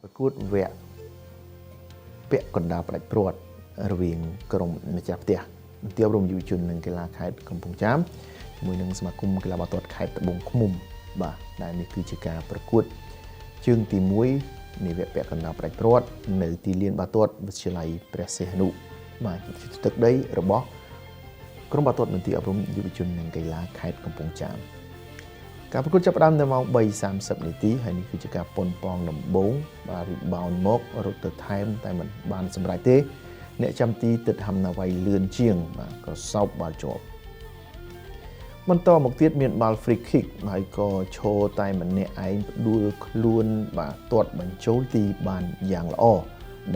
ប្រកួតវគ្គពាក់កណ្ដាលផ្ដាច់ព្រាត់រវាងក្រុមម្ចាស់ផ្ទះមន្ទីរអប់រំយុវជននិងកីឡាខេត្តកំពង់ចាមជាមួយនឹងសមាគមកីឡាបាល់ទាត់ខេត្តត្បូងឃ្មុំបាទដែលនេះគឺជាការប្រកួតជើងទី1នៃវគ្គពាក់កណ្ដាលផ្ដាច់ព្រាត់នៅទីលានបាល់ទាត់វិទ្យាល័យព្រះសីហនុបាទជាទឹកដីរបស់ក្រុមបាល់ទាត់មន្ទីរអប់រំយុវជននិងកីឡាខេត្តកំពង់ចាមការប្រកួតចាប់ផ្ដើមនៅម៉ោង3:30នាទីហើយនេះគឺជាការប៉ុនប៉ងដំបូងបាទ rebound មករត់ទៅថែមតែមិនបានសម្រេចទេអ្នកចាំទីទឹកហាំណាវៃលឿនជាងបាទក៏សោបបាល់ជាប់បន្តមកទៀតមានបាល់ free kick ហើយក៏ឈរតែម្នាក់ឯងផ្ដួលខ្លួនបាទទាត់បញ្ចូលទីបានយ៉ាងល្អ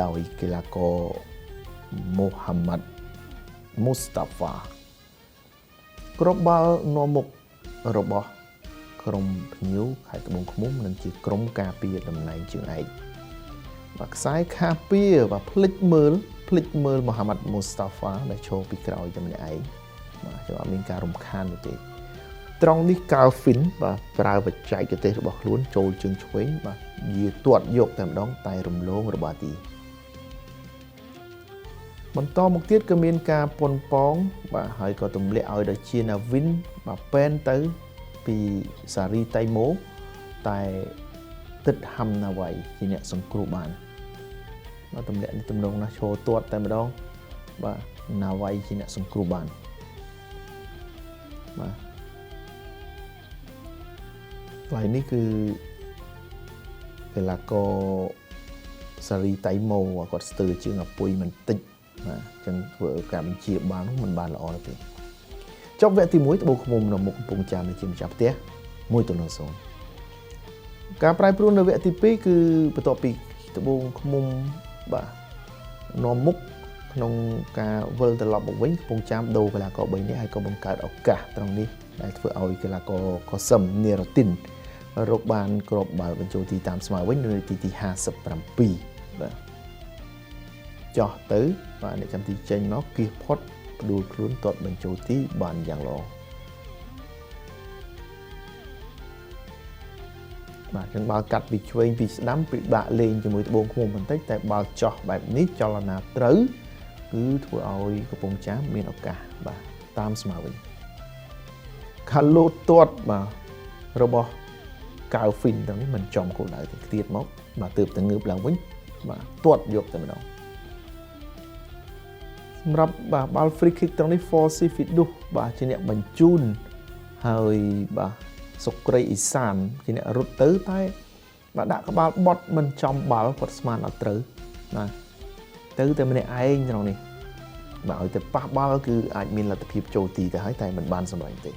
ដោយកីឡាករមូហាម៉ាត់មូស្តាហ្វាគ្រាប់បាល់នាំមុខរបស់ក្រុមភ្ញៀវខេត្តត្បូងឃ្មុំនិងជាក្រុមការពារតំណែងជើងឯកបាទខ្សែខាពាបាទភ្លេចមើលភ្លេចមើលមូហាម៉ាត់មូស្តាហ្វាដែលឈរពីក្រោយតែម្នាក់ឯងបាទចាំអត់មានការរំខាននោះទេត្រង់នេះកាល់ហ្វិនបាទប្រើបច្ចេកទេសរបស់ខ្លួនចូលជើងឆ្វេងបាទយាទាត់យកតែម្ដងតែរំលងរបស់ទីបន្តមកទៀតក៏មានការប៉ុនប៉ងបាទហើយក៏ទម្លាក់ឲ្យដល់ជាណាវិនបាទពេនទៅពីសារីតៃម៉ូតែទឹកហាំណាវៃជាអ្នកសង្គ្រោះបានបាទទម្លាក់នេះទំនងណាស់ឈរទាត់តែម្ដងបាទណាវៃជាអ្នកសង្គ្រោះបានបាទកន្លែងនេះគឺកីឡាករសារីតៃម៉ូគាត់ស្ទើរជាងអពុយមិនតិចបាទអញ្ចឹងធ្វើឲ្យការបញ្ជាបាននោះមិនបានល្អទេចប់វគ្គទី1ត្បូងឃ្មុំនៅមុខកំពង់ចាមជាម្ចាស់ផ្ទះ1-0ការប្រែប្រួលនៅវគ្គទី2គឺបន្ទាប់ពីត្បូងឃ្មុំបាទនាំមុខក្នុងការវិលត្រឡប់មកវិញកំពង់ចាមដូរកីឡាករ3នាក់ហើយក៏បង្កើតឱកាសត្រង់នេះដែលធ្វើឲ្យកីឡាករកូសឹមនីរ៉ូទីនរកបានគ្រាប់បាល់បញ្ចូលទីតាមស្មើវិញនៅនាទីទី57បាទចោះទៅបាទអ្នកចាំទីចេញមកគៀសផុតផ្ដួលខ្លួនទាត់បញ្ចូលទីបានយ៉ាងល្អបាទចឹងបាល់កាត់ពីឆ្វេងពីស្ដាំពិបាកលេងជាមួយត្បូងឃ្មុំបន្តិចតែបាល់ចោះបែបនេះចលនាត្រូវគឺធ្វើឲ្យកំពង់ចាមមានឱកាសបាទតាមស្មើវិញខាឡូទាត់បាទរបស់កៅហ្វីនទាំងនេះមិនចំគោលដៅទេខ្ទៀតមកបាទទើបតែងើបឡើងវិញបាទទាត់យកតែម្ដងសម្រាប់បាទបាល់ free kick ត្រង់នេះ Forcy Fidus បាទជាអ្នកបញ្ជូនហើយបាទសុក្រីអ៊ីសានជាអ្នករត់ទៅតែបាទដាក់ក្បាលបត់មិនចំបាល់គាត់ស្មានអត់ត្រូវបាទទៅតែម្នាក់ឯងត្រង់នេះបាទឲ្យតែប៉ះបាល់គឺអាចមានលទ្ធភាពចូលទីទៅហើយតែមិនបានសម្រេចទេ